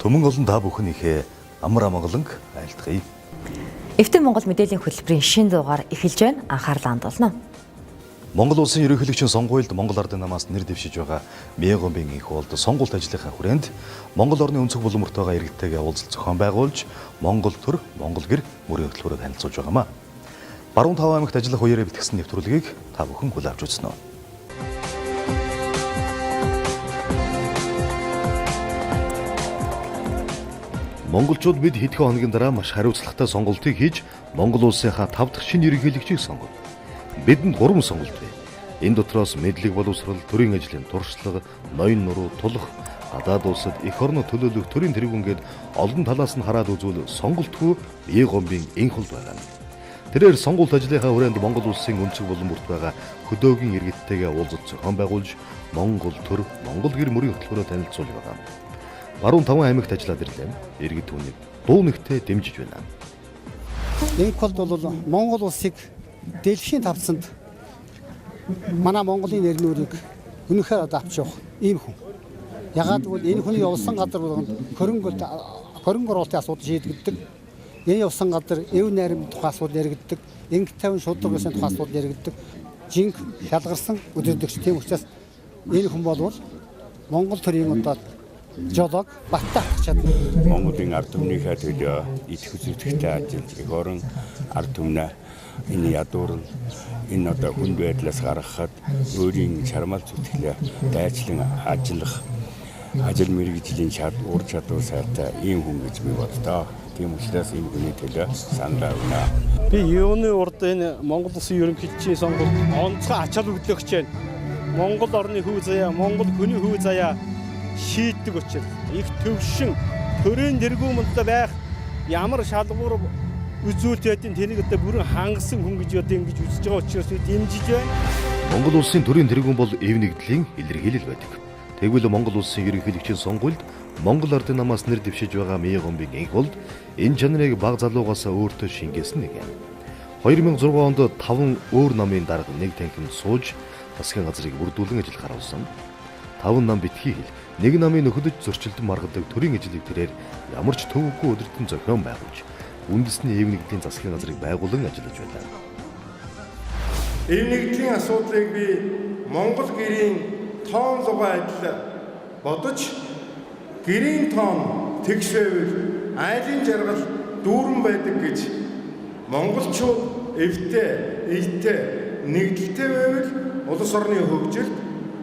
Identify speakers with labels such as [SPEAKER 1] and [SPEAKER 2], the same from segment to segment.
[SPEAKER 1] Түмэн олон та бүхэн ихээ амар амгаланг айлтгая.
[SPEAKER 2] Эвтэн Монгол мэдээллийн хөтөлбөрийн шинэ дугаар эхэлж байна. Анхаарлаа хандуулна.
[SPEAKER 1] Монгол улсын ерөнхийлөгчийн сонгуульд Монгол Ардын намаас нэр дэвшиж байгаа Мегомбын энх болд сонгуульд ажлынхаа хүрээнд Монгол орны өнцөг булан мөртөөгөө иргэдтэйгээ уулзалт зохион байгуулж Монгол төр, Монгол гэр мөрийн хөтөлбөрөөр танилцуулж байгаамаа. Баруун 5 аймагт ажиллах үеэрээ бэлтгэсэн нэвтрүүлгийг та бүхэн хүлээн авч үзнэ үү. Монголчууд бид хэдхэн хоногийн дараа маш хариуцлагатай сонголтыг хийж Монгол улсынхаа 5 дахь шинэ ерөнхийлөгчийг сонгоно. Бидэнд 3 сонголт бий. Энэ дотроос мэдлэг боловсрол, төрийн ажлын туршлага, ноён нуруу, тулах, гадаад улсад эх орноо төлөөлөх төрийн тэргүүн гээд олон талаас нь хараад үзвэл сонголтгүй бие гомбын энх хол байгаа юм. Тэрээр сонгуульд ажлынхаа хүрээнд Монгол улсын өнцөг булан бүрт байгаа хөдөөгийн иргэдтэйгээ уулзалт зохион байгуулж Монгол төр, Монгол гэр мөрийн хөтөлбөрөөр танилцуулж байгаа. Баруун 5 аймагт ажиллаад ирлээ. Иргэд түүнийг дуу нэгтээ дэмжиж байна.
[SPEAKER 3] Энх болд бол Монгол улсыг дэлхийн тавцанд манай Монголын нэр нүрийг үнэхээр одоо авч явах ийм хүн. Ягаад гэвэл энэ хүний явсан газар болгонд хөрөнгө оруулалтын асуудал шийдэгддэг. Энэ явсан газар эв найрам тухай асуудал яригддаг. Инх тавин шудраг гэсэн тухай асуудал яригддаг. Жинх шалгарсан өдөрдөгч. Тийм учраас энэ хүн болвол Монгол төрийн одоо жолоог баттай хатгах чадна.
[SPEAKER 4] Монголын ард түмнийхээ төлөө итгэх зүтгэхтэй ажиллаж эх орон ард түмнээ энэ ядуур нь энэ одоо хүнд байдлаас гаргахад өөрийн чармаал зүтгэлээ дайчлан ажиллах ажил мэргэжлийн ур чадвар сайтай ийм хүн гэж би боддоо. Тийм учраас энэ хүний төлөө саналаа өгнө.
[SPEAKER 5] Би юуны урд энэ Монгол улсын ерөнхийлөгчийн сонгуульд онцгой ач холбогдлоо өгч байна. Монгол орны хөв заяа, Монгол хүний хөв заяа шийддэг учраас их төвшин төрийн тэргүүн мөнтэй байх ямар шалгуур үзүүлэлт байдیں۔ Тэнийг одоо бүрэн хангасан хүн гэж одоо ингэж үзэж байгаа учраас би дэмжиж байна.
[SPEAKER 1] Монгол улсын төрийн тэргүүн бол эв нэгдлийн илэрхийлэл байдаг. Тэгвэл Монгол улсын ерөнхийлөгчийн сонгуульд Монгол Ардын намаас нэр дэвшиж байгаа Мегомбын энх болд энэ чанарыг баг залуугаас өөртөө шингээсэн нэг юм. 2006 онд 5 өөр намын дарга нэг танхимд сууж засгийн газрыг бүрдүүлэн ажиллах харуулсан. 5 нам битгий хэл, нэг намын нөхөдөж зөрчилдөн маргадаг төрийн ажлыг тэрээр ямар ч төвөггүй өдөртөн зохион байгуулж үндэсний эв нэгдлийн засгийн газрыг байгуулан ажиллаж байлаа.
[SPEAKER 6] Эв нэгдлийн асуудлыг би Монгол гэрийн тоон лугаа адил бодож гэрийн тоон тэгш байвал айлын жаргал дүүрэн байдаг гэж монголчууд эвтэй, эйтэй, нэгдэлтэй байвал улс орны хөгжилд,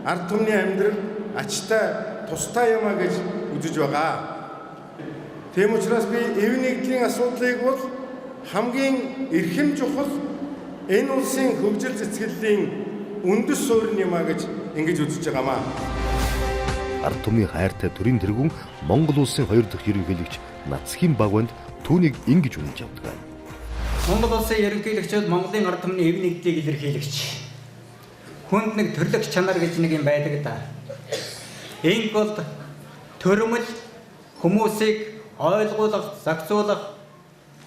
[SPEAKER 6] ард түмний амьдрал ачтай, тустай юм а гэж үзэж байгаа. Тийм учраас би эв нэгдлийн асуудлыг бол хамгийн эрхэм чухал энэ улсын хөгжил цэцгэллийн үндэс суурь юм а гэж ингэж үзэж байгаамаа.
[SPEAKER 1] Ард түмний хайртай төрийн тэргүүн Монгол улсын 2 дахь ерөнхийлөгч Нацхийн Багванд түүнийг ингэж үнэлж явдаг байна.
[SPEAKER 7] Монгол улсын ерөнхийлөгчид Монголын ард түмний эв нэгдлийг илэрхийлэгч. Хүнд нэг төрлөх чанар гэж нэг юм байдаг да. Энх бол төрөмөл хүмүүсийг ойлгуулах, зохицуулах,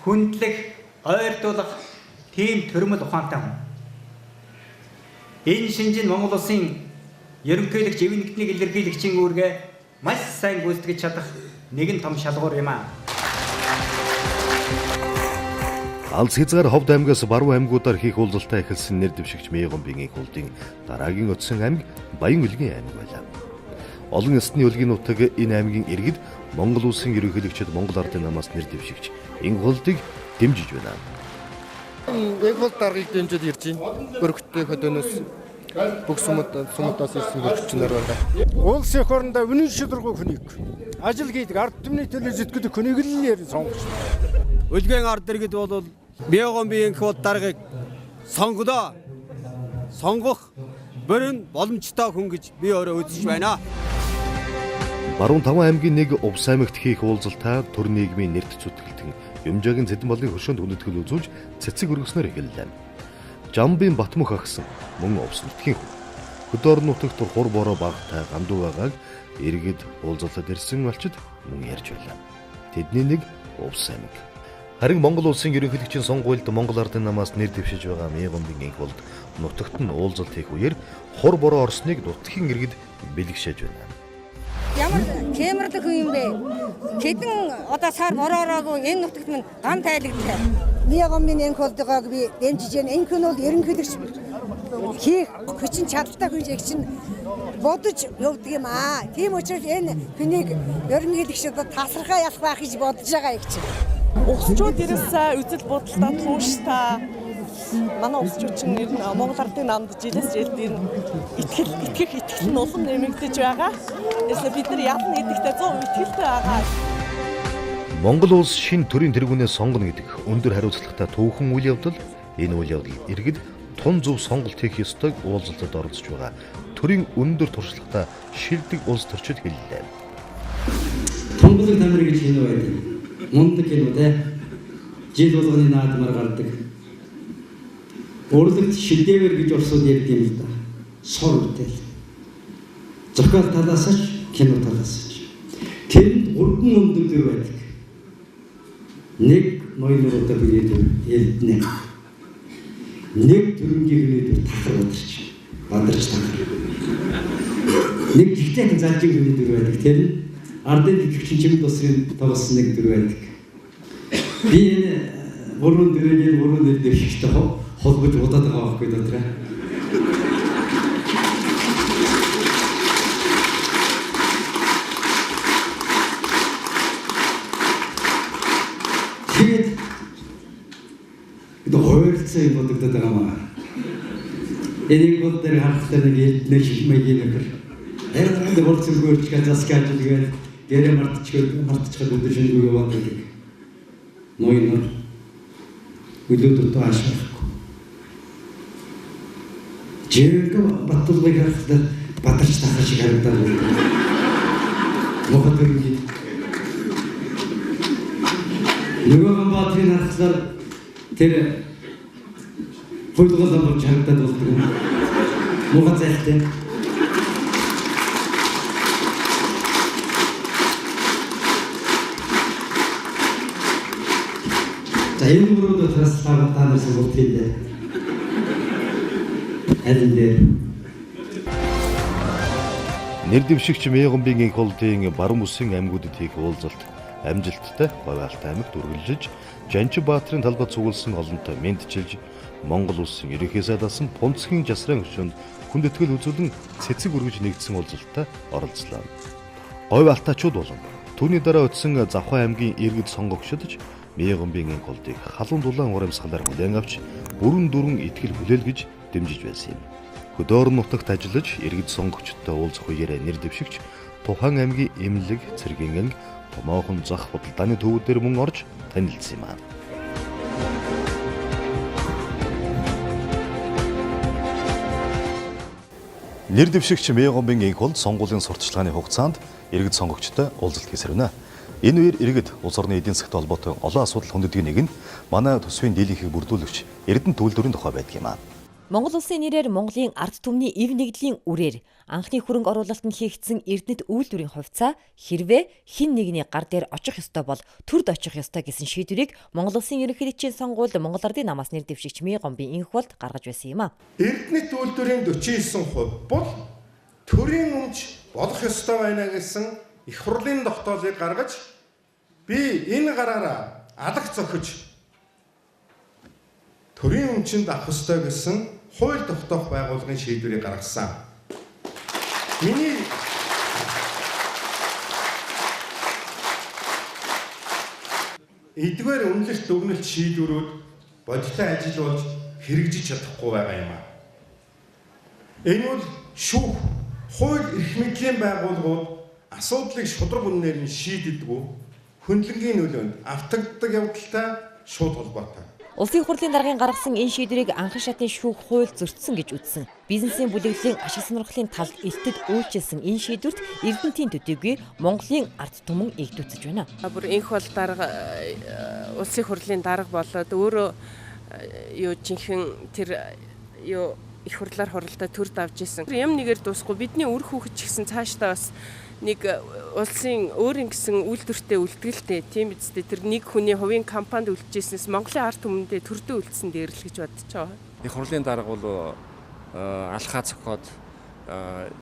[SPEAKER 7] хүндлэх, ойртуулах тийм төрөмөл ухаантай хүн. Энэ шинж нь Монгол улсын ерөнхийлөгч эв нэгднийг илэрхийлэгчийн үүргээ маш сайн гүйцэтгэж чадах нэгэн том шалгуур юм аа.
[SPEAKER 1] Алс хязгаар Ховд аймгаас Баруун аймгуудаар хийх уулзалтаа эхэлсэн нэр дэвшигч Мегомбын энх болдын дараагийн очсон аймаг Баян-Өлгийн аймаг байлаа. Олон ясны өлгийн нутаг энэ аймгийн иргэд Монгол улсын ерөнхийлөгчид Монгол Ардын намаас нэр дэвшигч энх болдыг дэмжиж байна.
[SPEAKER 8] Энх бол даргаыг дэмжиж ирж байна. Өргөттэй хөдөөнөөс бүх сумудаас ирсэн хөргөчнөр байна.
[SPEAKER 5] Улс эх орондоо үнэн шударга хүнийг ажил хийдэг ард түмний төлөө зүтгэдэг хүнийг л ярь сонгож.
[SPEAKER 9] Өлгийн ард иргэд бол Мегомбын энх бол даргаыг сонгодоо. Сонгох бүрэн боломжтой хүн гэж би өөрөө үзэж байна.
[SPEAKER 1] Баруун 5 аймгийн нэг Увс аймагт хийх уулзалтаа төр нийгмийн нэрт зүтгэлтэн Юмжаагийн Цэдэн болын хөшөөнд хүндэтгэл үзүүлж цэцэг өргөснөөр эхэллээ. Жамбын Батмөх агсан мөн Увс нутгийн хүн. Хөдөө орон нутагт хур бороо багтай гандуу байгааг иргэд уулзалтад ирсэн малчид мөн ярьж байлаа. Тэдний нэг Увс аймаг. Харин Монгол улсын ерөнхийлөгчийн сонгуульд Монгол Ардын намаас нэр дэвшиж байгаа Мегомбын энх болд нутагт нь уулзалт хийх үеэр хур бороо орсныг нутгийн иргэд бэлгшээж байна.
[SPEAKER 10] Ямар Кемэрлэг хүн юм бэ? Хэдэн одоо сар бороороогүй энэ нутагт минь гам тайлагдлаа.
[SPEAKER 11] Миягомын Энхболдыг би дэмжиж байна. Энэ хүн бол ерөнхийлөгч хийх хүчин чадалтай хүн шиг чинь бодож явдаг юм аа. Тийм учраас энэ хүнийг ерөнхийлөгч одоо тасархай ялах байх гэж бодож байгаа юм чинь.
[SPEAKER 12] Угсчууд ерөөсөө үзэл бодолтой тууштай. Манай угсчууд чинь ер нь Монгол ардын намд жилээс жилд ер нь итгэл итгэх итгэл нь улам нэмэгдэж байгаа. Ерөөсөө бид нар ялна гэдэгтээ 100% итгэлтэй байгаа.
[SPEAKER 1] Монгол улс шинэ төрийн тэргүүнээ сонгоно гэдэг өндөр хариуцлагатай түүхэн үйл явдал. Энэ үйл явдал иргэд тун зөв сонголт хийх ёстойг уулзалтад оролцож байгаа төрийн өндөр туршлагатай шилдэг улс төрчид хэллээ.
[SPEAKER 13] Тунгалаг тамир гэж кино байдаг. Мундаг кино те. Жил болгоны наадмаар гардаг. Урлагт шедевр гэж орсууд ярьд юм л да. Сор бүтээл. Зохиол талаас ч кино талаас ч. Тэрэнд гурван өндөр дүр байдаг. Нэг ноён нуруудаа би ярьднэ. Нэг төрөнгийн хүний дүр тахар бадарч. Бадарч тахар. Нэг жигтэйхэн залжиг хүний дүр байдаг. Тэр нь ардын тэтгэгчин чимэд усрын тоглосон нэг дүр байдаг. Би энэ гурван дүрийг энэ гурван нэр дэвшигтэй холбож удаад байгаа байхгүй дотроо. Тэгээд ഇത് ойрцоо юм бодогдоод байгаа юм аа. Энийг бол дээр харахтаа нэг элднэ шишмэгийн нөхөр. Яг л болцсон гөрч засаг ажил гээл гэрээ мартчиход мартчиход өдөр шинэгүй яваад байдаг. Ноёнор өдөө дутуу ааш байхгүй. Жинхэнэ Баттулгыг харахад бадарч тахар шиг харагдаад байна. Мохот өрнгийн. Нөгөө Ганбаатрыг харахлаар тэр хуйлгал болж харагдаад болдог юм. Муухай зайлтай. За энэ гурван дотроос та нар сонголт хийлээ. Аль нь дээр?
[SPEAKER 1] Нэр дэвшигч Мегомбийн Энхболдын баруун бүсийн аймагуудад хийх уулзалт амжилттай Говьалт аймагт үргэлжлэж Жанжин Баатрын талбай цугласан олонтой мэндчилж Монгол улсын ерөнхий сайдаас Пунцгийн жасрын өшөөнд хүндэтгэл үзүүлэн цэцэг өргөж нэгдсэн уулзалтад оролцлоо. Говь алтаачууд болон түүний дараа очсон Завхаа аймгийн иргэд сонгогчид ч Мегомбийн Энхболдыг халуун дулаан урамсгалаар хүлээн авч бүрэн дүрэн итгэл хүлээлгэж дэмжиж байсан юм. Хөдөөр нутагт ажиллаж иргэд сонгогчдтой уулзах үеэр нэр дэвшигч тухайн аймгийн Эмнэлэг, Цэргийн анги, томоохон зах худалдааны төвүүдээр мөн орж танилцсан юм аа. Нэр дэвшигч Мегомбийн Энхболд сонгуулийн сурталчилгааны хугацаанд иргэд сонгогчтой уулзалт хийсэрвэнэ. Энэ үеэр иргэд улс орны эдийн засагт холбоотой олон асуудал хүндэтгий нэг нь манай төсвийн дийлэнхийг бүрдүүлэгч Эрдэнэ төвлөрийн тухай байдаг юм аа.
[SPEAKER 2] Монгол улсын нэрээр Монголын ард түмний эв нэгдлийн үрээр анхны хөрөнгө оруулалт нь хийгдсэн Эрдэнэт үйлдвэрийн хувьцаа хэрвээ хэн нэгний гар дээр очих ёстой бол төрд очих ёстой гэсэн шийдвэрийг Монгол улсын ерөнхийлөгчийн сонгуульд Монгол Ардын намаас нэр дэвшигч Мегомбийн Энхболд гаргаж байсан юм а.
[SPEAKER 6] Эрдэнэт үйлдвэрийн 49% бол төрийн өмч болох ёстой байна гэсэн их хурлын тогтоолыг гаргаж би энэ гараараа алах зохиж төрийн өмчөнд авах ёстой гэсэн хууль тогтоох байгууллагын шийдвэрийг гаргасан. Миний эдгээр үнэлэлт дүгнэлт шийдвэрүүд бодиттой ажил болж хэрэгжиж чадахгүй байгаа юм аа. Энэ бол шүүх, хууль эрх мэдлийн байгууллагууд асуудлыг шударга үннээр нь шийддэггүй хөндлөнгийн нөлөөнд автагддаг явдалтай шууд холбоотой.
[SPEAKER 2] Улсын хурлын даргын гаргасан энэ шийдвэрийг анхан шатны шүүх хууль зөрчсөн гэж үзсэн. Бизнесийн бүлэглэлийн ашиг сонирхлын талд элтэд үйлчилсэн энэ шийдвэрт Эрдэнэтийн төдийгүй Монголын ард түмэн эгдүүцэж байна.
[SPEAKER 14] Бүр энх бол дарга улсын хурлын дарга болоод өөрөө юу жинхэнэ тэр юу их хурлаар хуралдаа төр давж исэн. Юм нэгээр дуусахгүй бидний үр хүүхэд ч гэсэн цаашдаа бас нэг улсын өөрийн гэсэн үйлдвэртэй үлдгэлтэй тийм үстэй тэр нэг хүний хувийн компанид үлджээснээс Монголын ард түмэндээ төрдөө үлдсэн дээр л гэж бодож байгаа.
[SPEAKER 15] Их хурлын дарга бол алхаа цохоод